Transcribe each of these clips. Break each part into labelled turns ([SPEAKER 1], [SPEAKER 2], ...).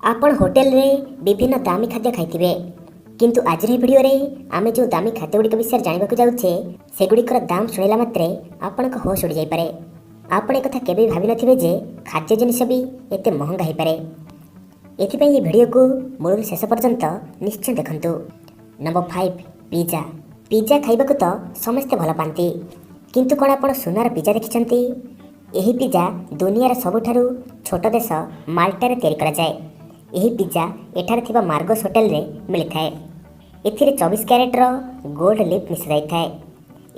[SPEAKER 1] ଆପଣ ହୋଟେଲରେ ବିଭିନ୍ନ ଦାମୀ ଖାଦ୍ୟ ଖାଇଥିବେ, କିନ୍ତୁ ଆଜିର ଏହି ଭିଡ଼ିଓରେ ଆମେ ଯେଉଁ ଦାମୀ ଖାଦ୍ୟଗୁଡ଼ିକ ବିଷୟରେ ଜାଣିବାକୁ ଯାଉଛେ, ସେଗୁଡ଼ିକର ଦାମ ଶୁଣିଲା ମାତ୍ରେ ଆପଣଙ୍କ ହୋସ୍ ଉଡ଼ିଯାଇପାରେ। ଆପଣ ଏକଥା କେବେ ବି ଭାବିନଥିବେ ଯେ ଖାଦ୍ୟ ଜିନିଷ ବି ଏତେ ମହଙ୍ଗା ହୋଇପାରେ। ଏଥିପାଇଁ ଏହି ଭିଡ଼ିଓକୁ ମୂଳରୁ ଶେଷ ପର୍ଯ୍ୟନ୍ତ ନିଶ୍ଚୟ ଦେଖନ୍ତୁ। Number 5, pizza. ପିଜା ଖାଇବାକୁ ତ ସମସ୍ତେ ଭଲ ପାଆନ୍ତି, କିନ୍ତୁ କ'ଣ ଆପଣ ସୁନାର ପିଜା ଦେଖିଛନ୍ତି? ଏହି ପିଜା ଦୁନିଆର ସବୁଠାରୁ ଛୋଟ ଦେଶ ମାଲ୍ଟାରେ ତିଆରି କରାଯାଏ। ଏହି ପିଜା ଏଠାରେ ଥିବା ମାର୍ଗୋସ୍ ହୋଟେଲରେ ମିଳିଥାଏ। ଏଥିରେ 24 କ୍ୟାରେଟ୍ର ଗୋଲ୍ଡ ଲିଫ୍ ମିଶାଯାଇଥାଏ।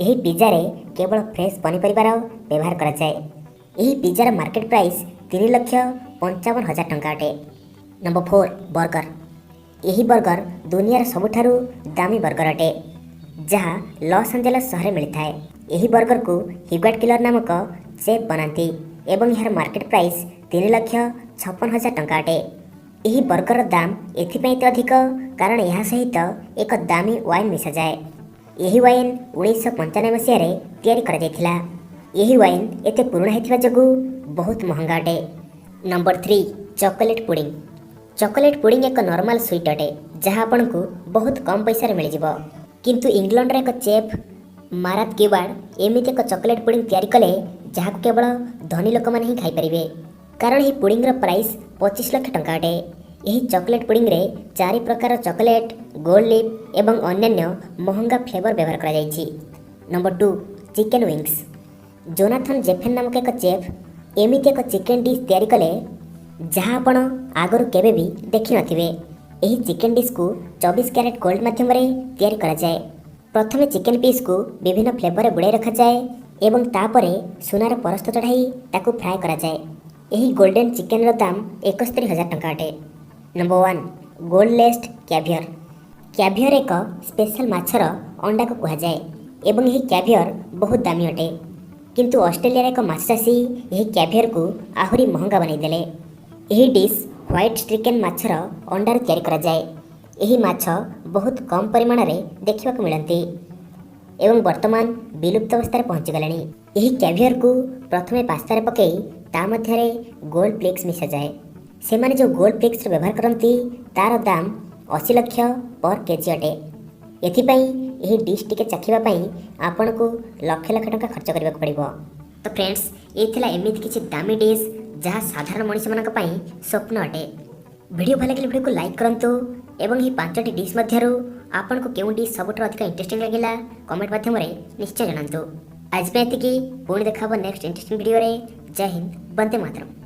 [SPEAKER 1] ଏହି ପିଜାରେ କେବଳ ଫ୍ରେଶ୍ ପନିପରିବାର ବ୍ୟବହାର କରାଯାଏ। ଏହି ପିଜାର ମାର୍କେଟ ପ୍ରାଇସ୍ 3,55,000 ଟଙ୍କା ଅଟେ। ନମ୍ବର 4, ବର୍ଗର। ଏହି ବର୍ଗର ଦୁନିଆର ସବୁଠାରୁ ଦାମୀ ବର୍ଗର ଅଟେ, ଯାହା ଲସ୍ ଆଞ୍ଜେଲସ୍ ସହରରେ ମିଳିଥାଏ। ଏହି ବର୍ଗରକୁ ହିଗାର୍ଟ କିଲର ନାମକ ଚେଫ୍ ବନାନ୍ତି ଏବଂ ଏହାର ମାର୍କେଟ ପ୍ରାଇସ୍ 3,56,000 ଟଙ୍କା ଅଟେ। ଏହି ବର୍ଗରର ଦାମ ଏଥିପାଇଁ ଏତେ ଅଧିକ, କାରଣ ଏହା ସହିତ ଏକ ଦାମୀ ୱାଇନ୍ ମିଶାଯାଏ। ଏହି ୱାଇନ୍ 1995 ମସିହାରେ ତିଆରି କରାଯାଇଥିଲା। ଏହି ୱାଇନ୍ ଏତେ ପୁରୁଣା ହୋଇଥିବା ଯୋଗୁଁ ବହୁତ ମହଙ୍ଗା ଅଟେ। Number 3, chocolate pudding. Chocolate pudding ଏକ ନର୍ମାଲ ସୁଇଟ୍ ଅଟେ, ଯାହା ଆପଣଙ୍କୁ ବହୁତ କମ୍ ପଇସାରେ ମିଳିଯିବ। କିନ୍ତୁ ଇଂଲଣ୍ଡର ଏକ ଚେଫ୍ ମାରାତ କ୍ୟୁବାର୍ଡ ଏମିତି ଏକ ଚକୋଲେଟ୍ ପୁଡ଼ିଂ ତିଆରି କଲେ, ଯାହାକୁ କେବଳ ଧନୀ ଲୋକମାନେ ହିଁ ଖାଇପାରିବେ, କାରଣ ଏହି ପୁଡ଼ିଂର ପ୍ରାଇସ୍ 25 ଲକ୍ଷ ଟଙ୍କା ଅଟେ। ଏହି ଚକୋଲେଟ୍ ପୁଡ଼ିଂରେ ଚାରି ପ୍ରକାର ଚକୋଲେଟ୍, ଗୋଲ୍ଡ ଲିଫ୍ ଏବଂ ଅନ୍ୟାନ୍ୟ ମହଙ୍ଗା ଫ୍ଲେଭର ବ୍ୟବହାର କରାଯାଇଛି। Number 2, chicken wings. ଜୋନାଥନ୍ ଜେଫେନ୍ ନାମକ ଏକ ଚେଫ୍ ଏମିତି ଏକ ଚିକେନ୍ ଡିଶ୍ ତିଆରି କଲେ, ଯାହା ଆପଣ ଆଗରୁ କେବେ ବି ଦେଖିନଥିବେ। ଏହି ଚିକେନ୍ ଡିଶ୍କୁ 24 କ୍ୟାରେଟ୍ ଗୋଲ୍ଡ ମାଧ୍ୟମରେ ତିଆରି କରାଯାଏ। ପ୍ରଥମେ ଚିକେନ୍ ପିସ୍କୁ ବିଭିନ୍ନ ଫ୍ଲେଭରରେ ବୁଡ଼ାଇ ରଖାଯାଏ ଏବଂ ତାପରେ ସୁନାର ପରସ୍ତ ଚଢ଼ାଇ ତାକୁ ଫ୍ରାଏ କରାଯାଏ। ଏହି ଗୋଲ୍ଡେନ୍ ଚିକେନ୍ର ଦାମ 71,000 ଟଙ୍କା ଅଟେ। Number 1, gold ଲେସ୍ଡ କ୍ୟାଭିୟର। କ୍ୟାଭିୟର ଏକ ସ୍ପେଶାଲ ମାଛର ଅଣ୍ଡାକୁ କୁହାଯାଏ ଏବଂ ଏହି କ୍ୟାଭିୟର ବହୁତ ଦାମୀ ଅଟେ। କିନ୍ତୁ ଅଷ୍ଟ୍ରେଲିଆର ଏକ ମାଛ ଚାଷୀ ଏହି କ୍ୟାଭିୟରକୁ ଆହୁରି ମହଙ୍ଗା ବନାଇଦେଲେ। ଏହି ଡିଶ୍ ହ୍ୱାଇଟ୍ ଷ୍ଟ୍ରିକେନ୍ ମାଛର ଅଣ୍ଡାରୁ ତିଆରି କରାଯାଏ। ଏହି ମାଛ ବହୁତ କମ୍ ପରିମାଣରେ ଦେଖିବାକୁ ମିଳନ୍ତି ଏବଂ ବର୍ତ୍ତମାନ ବିଲୁପ୍ତ ଅବସ୍ଥାରେ ପହଞ୍ଚିଗଲେଣି। ଏହି କ୍ୟାଭିୟରକୁ ପ୍ରଥମେ ପାସ୍ତାରେ ପକାଇ ତା ମଧ୍ୟରେ ଗୋଲ୍ଡ ଫ୍ଲେକ୍ସ ମିଶାଯାଏ। ସେମାନେ ଯେଉଁ ଗୋଲ୍ଡ ଫ୍ଲେକ୍ସର ବ୍ୟବହାର କରନ୍ତି, ତାର ଦାମ 80 ଲକ୍ଷ ପର୍ କେଜି ଅଟେ। ଏଥିପାଇଁ ଏହି ଡିଶ୍ ଟିକେ ଚାଖିବା ପାଇଁ ଆପଣଙ୍କୁ ଲକ୍ଷ ଲକ୍ଷ ଟଙ୍କା ଖର୍ଚ୍ଚ କରିବାକୁ ପଡ଼ିବ। ତ ଫ୍ରେଣ୍ଡସ୍, ଏ ଥିଲା ଏମିତି କିଛି ଦାମୀ ଡିଶ୍, ଯାହା ସାଧାରଣ ମଣିଷମାନଙ୍କ ପାଇଁ ସ୍ୱପ୍ନ ଅଟେ। ଭିଡ଼ିଓ ଭଲ ଲାଗିଲେ ଭିଡ଼ିଓକୁ ଲାଇକ୍ କରନ୍ତୁ ଏବଂ ଏହି ପାଞ୍ଚଟି ଡିଶ୍ ମଧ୍ୟରୁ ଆପଣଙ୍କୁ କେଉଁ ଡିଶ୍ ସବୁଠାରୁ ଅଧିକ ଇଣ୍ଟରେଷ୍ଟିଂ ଲାଗିଲା, କମେଣ୍ଟ ମାଧ୍ୟମରେ ନିଶ୍ଚୟ ଜଣାନ୍ତୁ। ଆଜି ପାଇଁ ଏତିକି। ପୁଣି ଦେଖା ହେବ ନେକ୍ସଟ ଇଣ୍ଟରେଷ୍ଟିଂ ଭିଡ଼ିଓରେ। ଜୟ ହିନ୍ଦ, ବନ୍ଦେ ମାତରମ୍।